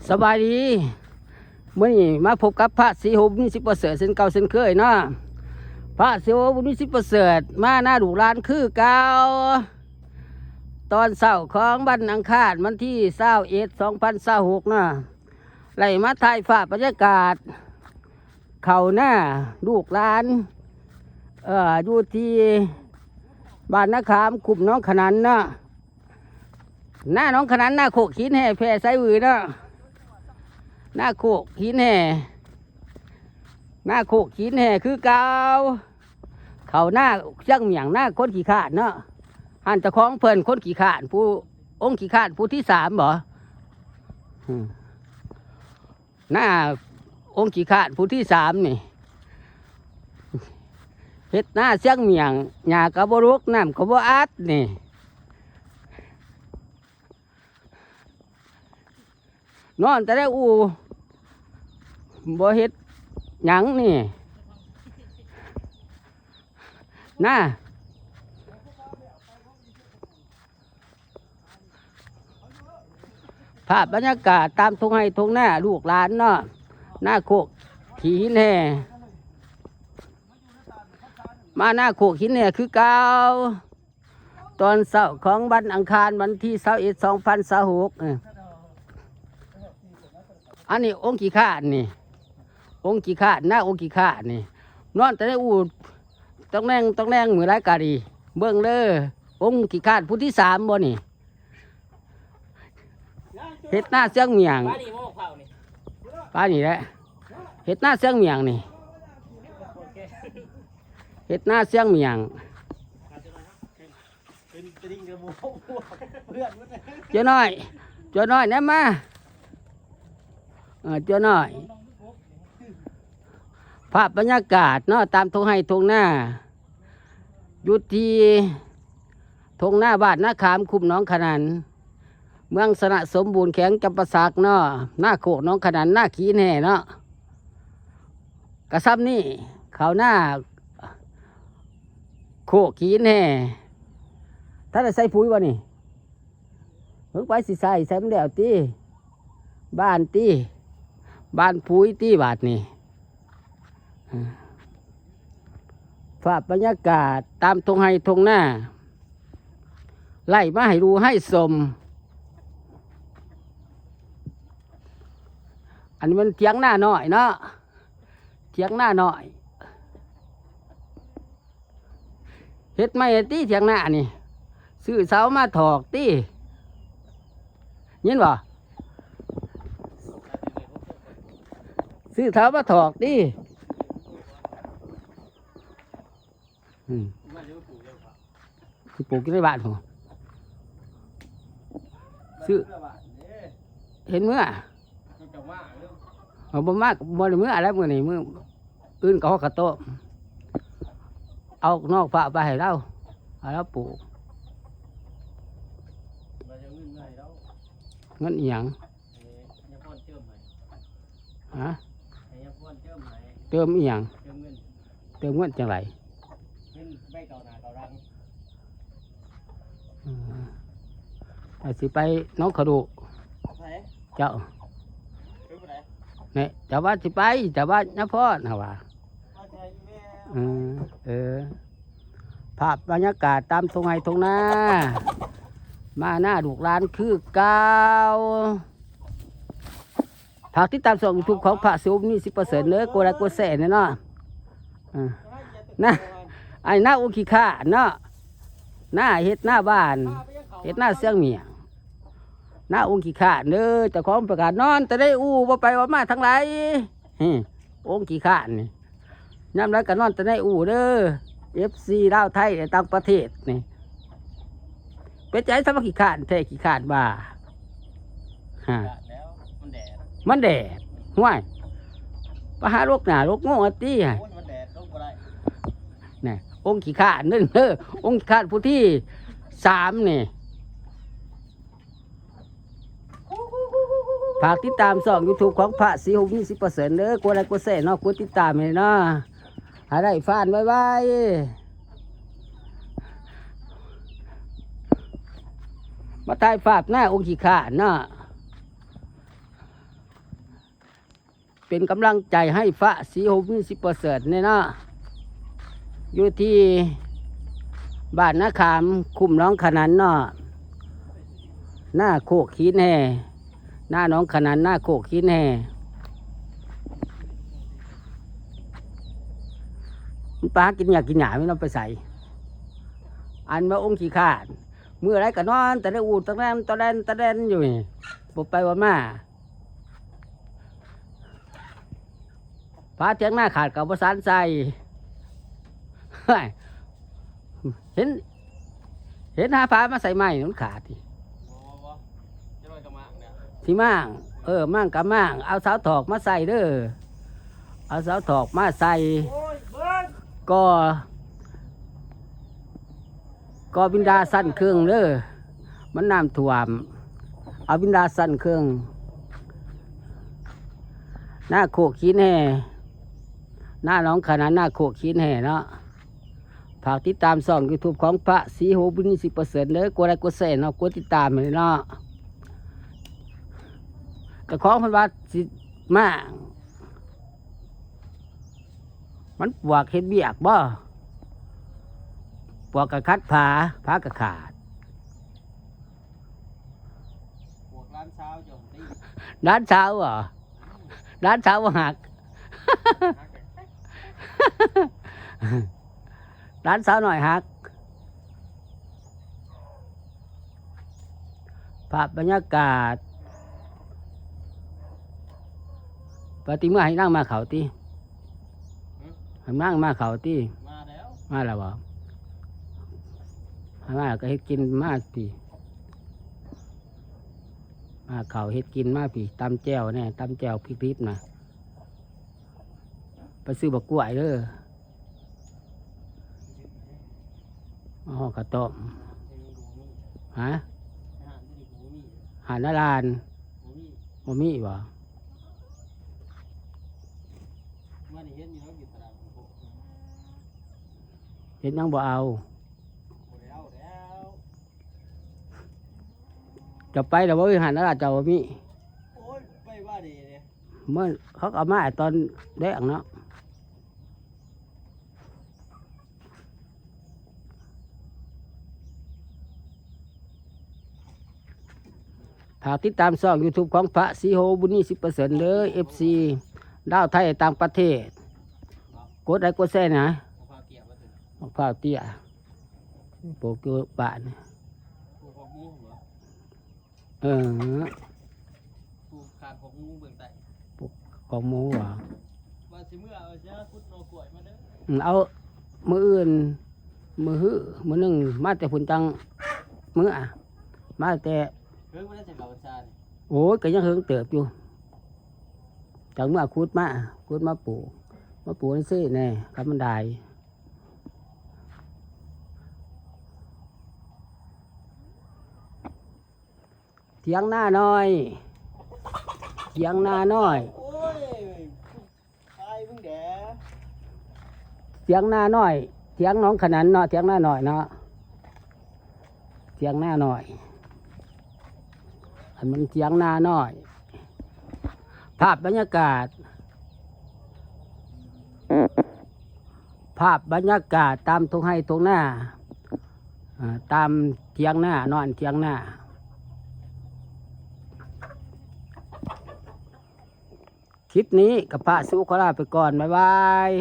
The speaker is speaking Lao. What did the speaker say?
ສະບາຍດີ ມື້ນີ້ມາພົບກັບພະສີໂຫ ບຸນມີສິດປະເສີດ ເຊັ່ນເກົ່າເຊັ່ນເຄີຍເນາະ. ພະສີໂຫ ບຸນມີສິດປະເສີດ ມານາລູກຫຼານຄືເກົ່າ. ຕອນເຊົ້າຂອງວັນອັງຄານ ວັນທີຊາວເອັດ ສອງພັນຊາວຫົກເນາະ ໄດ້ມາຖ່າຍພາບບັນຍາກາດເຂົ້ານາລູກຫຼານ ເອີ ຢູ່ທີ່ບ້ານນາຂາມ ຄຸ້ມໜອງຂະໜັນເນາະ. ນາໜອງຂະໜັນ ນາໂຄກຫີນແຮ່ ແພໄຊວືເນາະ. ນາໂຄກຫີນແຮ່ ນາໂຄກຫີນແຮ່ຄືເກົ່າ. ເຂົ້ານາຊຽງໝ້ຽງ ນາຄົນຂີ້ຄ້ານເນາະ. ຫັ້ນເຈົ້າຂອງເພິ່ນຄົນຂີ້ຄ້ານ ຜູ້ອົງຂີ້ຄ້ານຜູ້ທີສາມບໍ? ອືມ ນາອົງຂີ້ຄ້ານຜູ້ທີສາມນີ້ ເຮັດນາຊຽງໝ້ຽງ ຫຍ້າກໍບໍ່ລົກ ນ້ຳກໍບໍ່ອັດນີ້. ນອນແຕ່ໃນອູ່ ບໍ່ເຮັດຫຍັງນີ້ ນາ. ພາບບັນຍາກາດຕາມທົ່ງໄຮ່ທົ່ງນາລູກຫຼານເນາະ ນາໂຄກຂີ້ຫີນແຮ່ ມານາໂຄກຫີນແຮ່ຄືເກົ່າ. ຕອນເຊົ້າຂອງວັນອັງຄານ ວັນທີຊາວເອັດ ສອງພັນຊາວຫົກ ເອີ ອັນນີ້ອົງຂີ້ຄ້ານນີ້ ອົງຂີ້ຄ້ານ ນາອົງຂີ້ຄ້ານນີ້ ນອນແຕ່ໃນອູ່ ຕ້ອງແນງ ຕ້ອງແນງ ມື້ຫຼາຍກະດີ. ເບິ່ງເດີ ອົງຂີ້ຄ້ານຜູ້ທີສາມບໍນີ້? ເຮັດນາຊຽງໝ້ຽງ ປານີ້ແຫຼະ ເຮັດນາຊຽງໝ້ຽງນີ້ ເຮັດນາຊຽງໝ້ຽງ. ເຈົ້ານ້ອຍ ເຈົ້ານ້ອຍ ແນມມາ ເອີ ເຈົ້ານ້ອຍ. ພາບບັນຍາກາດເນາະ ຕາມທົ່ງໄຮ່ທົ່ງນາ ຢູ່ທີ່ທົ່ງນາບ້ານນາຂາມ ຄຸ້ມໜອງຂະໜັນ ເມືອງຊະນະສົມບູນ ແຂວງຈຳປາສັກເນາະ. ນາໂຄກໜອງຂະໜັນ ນາຂີ້ຫີນແຮ່ເນາະ ກະຊ່ຳນີ້ ເຂົ້ານາໂຄກຫີນແຮ່. ທ່ານໄດ້ໃສ່ປຸຍບໍ່ນີ້? ເບິ່ງໄປຊິໃສ່ ໃສ່ມັນແລ້ວຕິ ບ້ານຕິ ບ້ານປຸຍຕິ ບາດນີ້. ພາບບັນຍາກາດຕາມທົ່ງໄຮ່ທົ່ງນາ ໄລ່ມາໃຫ້ດູໃຫ້ຊົມ. ອັນນີ້ມັນຖຽງນານ້ອຍເນາະ ຖຽງນານ້ອຍ. ເຮັດໃໝ່ຕິ ຖຽງນານີ້ ຊື້ເສົາມາຖອກຕິ ຍິນບໍ່? ຊື້ເສົາມາຖອກຕິ. ອືມ ຊິປູກຢູ່ໃນບ້ານພຸ້ນ ຊື້ ເຫັນເມືອ ເອົາ ບໍ່ມາ ບໍ່ໄດ້ເມືອແລ້ວ ມື້ນີ້ມື້ ອື່ນກໍຮອດກະໂຕະ ເອົານອກຝາກໄປໃຫ້ລາວ ໃຫ້ລາວປູກ. ເງິນອີ່ຫຍັງ? ຮະ? ເຕີມອີ່ຫຍັງ? ເຕີມເງິນຈັ່ງໃດ? ອືມ ວ່າຊິໄປໜອງຂະດູ ໃສ? ເຈົ້າ ແນ່ ເຈົ້າວ່າຊິໄປ ເຈົ້າວ່າຍາພອນ ເຮົາວ່າ ອືມ ເອີ ພາບບັນຍາກາດຕາມທົ່ງໄຮ່ທົ່ງນາ ມານາລູກຫຼານຄືເກົ່າ. ຝາກຕິດຕາມຊ່ອງຢູທູບຂອງພະສີໂຫ ມີສິດປະເສີດເດີ ກົດໄລກົດແຊແດ່ເນາະ. ເອີ ນາ ອັນນີ້ນາອົງຂີ້ຄ້ານເນາະ ນາເຮັດນາບ້ານ ເຮັດນາຊຽງໝ້ຽງ ນາອົງຂີ້ຄ້ານເດີ. ເຈົ້າຂອງປະກາດນອນແຕ່ໃນອູ່ ບໍ່ໄປບໍ່ມາທາງໃດ ອື ອົງຂີ້ຄ້ານນີ້. ຍາມໃດກໍນອນແຕ່ໃນອູ່ເດີ ເອັຟຊີລາວໄທ ແລະ ຕ່າງປະເທດນີ້. ເປັນຈັ່ງໃດ ສຳມາຂີ້ຄ້ານແທ້ຂີ້ຄ້ານວ່າ ຮະ ມັນແດດ ຫ້ວຍ ໄປຫາຫຼົບໜ້າຫຼົບໂງງເອົາຕິ ໂອ້ຍ ມັນແດດ ລົງບໍ່ໄດ້ ແນ່ ອົງຂີ້ຄ້ານເດີ ອົງຂີ້ຄ້ານຜູ້ທີສາມນີ້. ຝາກຕິດຕາມຊ່ອງຢູທູບຂອງພະສີໂຫ ມີສິດປະເສີດເດີ ກົດໄລກົດແຊເນາະ ກົດຕິດຕາມໃຫ້ເນາະ ໃຫ້ໄດ້ຟານໄວໆ ມາຖ່າຍພາບນາອົງຂີ້ຄ້ານເນາະ. ເປັນກຳລັງໃຈໃຫ້ພະສີໂຮມສິປະເສີດແດ່ເນາະ ຢູ່ທີ່ບ້ານນາຂາມ ຄຸ້ມໜອງຂະໜັນເນາະ ນາໂຄກຫີນແຮ່ ນາໜອງຂະໜັນ ນາໂຄກຫີນແຮ່ ມັນໄປຫາກິນຫຍ້າກິນຫຍ້າ ມັນເອົາໄປໃສ ອັນວ່າອົງຂີ້ຄ້ານ ມື້ໃດກໍນອນຕະແລອູຕະແລນຕະແລນຕະແລນຢູ່ນີ້ ບໍ່ໄປບໍ່ມາ. ຝາຖຽງນາຂາດກໍບໍ່ສານໃສ່ ເຫັນ ເຫັນຫາຝາມາໃສ່ໃໝ່ ມັນຂາດຕິ ບໍ່ ບໍ່ ບໍ່ ຈະໜ້ອຍກໍມ້າງແລ້ວ ຊິມ້າງ ເອີ ມ້າງກໍມ້າງ ເອົາເສົາຖອກມາໃສ່ເດີ ເອົາເສົາຖອກມາໃສ່ ໂອ້ຍ ເບິ່ງ ກໍ ກໍວິນດາຊັ້ນເຄິ່ງເດີ ມັນນ້ຳຖ້ວມ ເອົາວິນດາຊັ້ນເຄິ່ງ ນາໂຄກຫີນແຮ່ ນາໜອງຂະໜັນ ນາໂຄກຫີນແຮ່ເນາະ ຝາກຕິດຕາມຊ່ອງຢູທູບຂອງພະສີໂຮມສິປະເສີດເດີ ກົດໄລກົດແຊເນາະ ກົດຕິດຕາມໃຫ້ເນາະ ເຈົ້າຂອງເພິ່ນວ່າຊິມາ ມັນປວກເຮັດວຽກບໍ່ ປວກກະຂັດຝາ ຝາກະຂາດ ປວກຫຼານສາວເຈົ້າຫັ້ນຕິ ຫຼານສາວບໍ ຫຼານສາວບໍ່ຮັກ ຫຼານສາວນ້ອຍຮັກ. ພາບບັນຍາກາດ ປາຕິເມືອໃຫ້ນາງມາເຂົ້າຕິ ຫຶ ໃຫ້ນາງມາເຂົ້າຕິ ມາແລ້ວ ມາແລ້ວບໍ ໃຫ້ມາແລ້ວກໍເຮັດກິນມາຕິ ມາເຂົ້າເຮັດກິນມາພີ້ ຕຳແຈ່ວແດ່ ຕຳແຈ່ວພິກດິບນະ ໄປຊື້ບັກກ້ວຍເດີ. ອໍ ເຂົ້າຕົ້ມ ຮະ ຮ້ານນາລານ ບໍ່ມີບໍ ເຮັດຫຍັງບໍ່ເອົາ ເຈົ້າໄປແລ້ວບໍ່ ເອີຍ ຫັ້ນລະເຈົ້າບໍ່ມີ ໂອ້ຍ ໄປວ່າດີເດ້ ມັນ ເຂົາກໍເອົາມາໃຫ້ຕອນແລງເນາະ. ຝາກຕິດຕາມຊ່ອງຢູທູບຂອງພະສີໂຮມບຸນມີສິບເປີເຊັນເດີ ເອັຟຊີ ລາວໄທຕ່າງປະເທດ ກົດໄລກົດແຊນະ ບັກພ້າວເຕ້ຍ ປູກຢູ່ບ້ານ ປູກຂອກໝູບໍ ເອີ ປູກຂາກຂອກໝູເບື້ອງໃຕ້ ປູກຂອກໝູຫວາ ວ່າຊິເມືອ ວ່າຊິຫາຂຸດໜໍ່ກ້ວຍມາເດີ ອືມ ເອົາ ມື້ອື່ນ ມື້ຮື ມື້ໜຶ່ງ ມາແຕ່ພຸ້ນຈັ່ງເມືອ ມາແຕ່ ເຮີ້ຍ ບໍ່ໄດ້ໃສ່ເຂົ້າພັນສານີ້ ໂອ້ຍ ກໍຍັງເຫິງເຕີບຢູ່ ຈັ່ງເມືອຂຸດມາ ຂຸດມາປູກ ມາປູກຈັ່ງຊີ້ແນ່ ຄັນມັນໄດ້ ຖຽງນານ້ອຍ ຖຽງນານ້ອຍ ໂອ້ຍ ຕາຍມຶງແດ່ ຖຽງນານ້ອຍ ຖຽງໜອງຂະໜັນເນາະ ຖຽງນານ້ອຍເນາະ ຖຽງນານ້ອຍ ອັນມັນຖຽງນານ້ອຍ ພາບບັນຍາກາດ ພາບບັນຍາກາດຕາມທົ່ງໄຮ່ທົ່ງນາ ເອີ ຕາມຖຽງນາ ນອນຖຽງນາ ຄລິບນີ້ກໍພະສີໂຮມຂໍລາໄປກ່ອນ ບາຍບາຍ.